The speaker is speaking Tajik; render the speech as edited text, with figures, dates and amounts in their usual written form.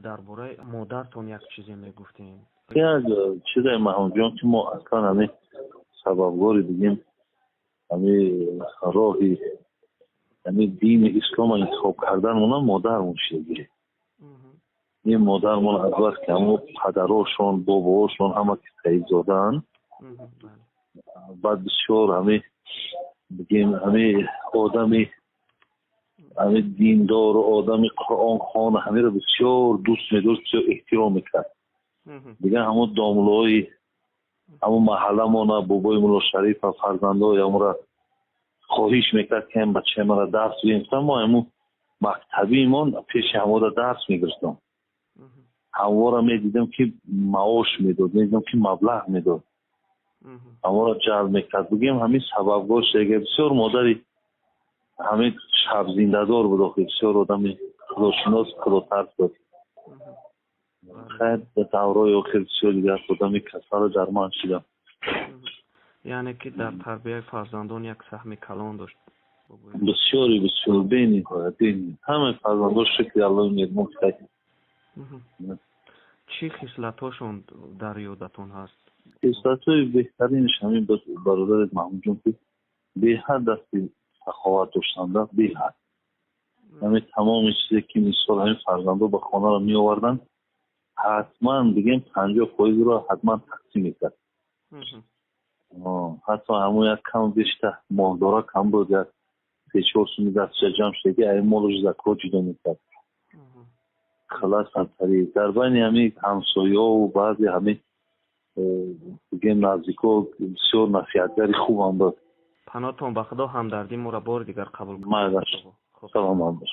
Дар бораи модартон як чизе мегуфтем. Як чизе, Маҳмудҷон, ки мо аслан ҳамин сабабгори, бигем, ҳамин роҳи ҳамин дини ислома интихоб карданмона модармон шидагӣ. Ин модармон аз бас ки ҳамо падарошон, бобоошон ҳама ки саидзодаанд, баъд бисёр ҳамин, бигем, ҳамин одами ҳамин диндору одами қуръонхон, ҳамеро бисёр дӯст медошт, бисёр эҳтиром мекард. Дигар ҳамон домлои ҳамон маҳалламона, бобои Мулло Шарифа, фарзандои ҳамонро хоҳиш мекард, ки ҳам бачаи маро дарс бигирем. Мо ҳамун мактабиимон пеши ҳамода дарс мегирифтам. Ҳамвора медидам, ки маош медод, медидам, ки маблағ медод, ҳамонро ҷалб мекард. Бигем, ҳамин сабабгор шуда. Бисёр модари ҳамин шабзиндадор буд охи, бисёр одами худошинос, худотарс буд. Хайр, даврои охир бисёр дигар одами касалу дарманд шудам. Яъне ки дар тарбияи фарзандон як саҳми калон дошт. Бисёри бисёр, бениҳоят, бениҳоят. Ҳамаи фарзандон, шукри Аллоҳи меҳрубон. Чӣ хислатҳошон дар ёдатон ҳаст? Хислатҳои беҳтаринаш ҳамин буд, бародари Маҳмудҷон, ки беҳад дасти саховат доштанда, беҳад. Ҳамин тамоми чизе ки, мисол, ҳамин фарзандо ба хонаро меоварданд, ҳатман, бигем, 50 фоизро ҳатман тақсим мекард. Ҳатто ҳамон як кам бешта молдора кам буд, як се-чор суми дастша ҷамъ шуда, ай молаш закот ҷудо мекард. Халас, антари дар байни ҳамин ҳамсоёву баъзе ҳамин, бигем, наздико бисёр насиҳатгари хубам буд. Паноҳтон ба Худо, ҳамдардӣ моро бори дигар қабул. Майла, саломат бош.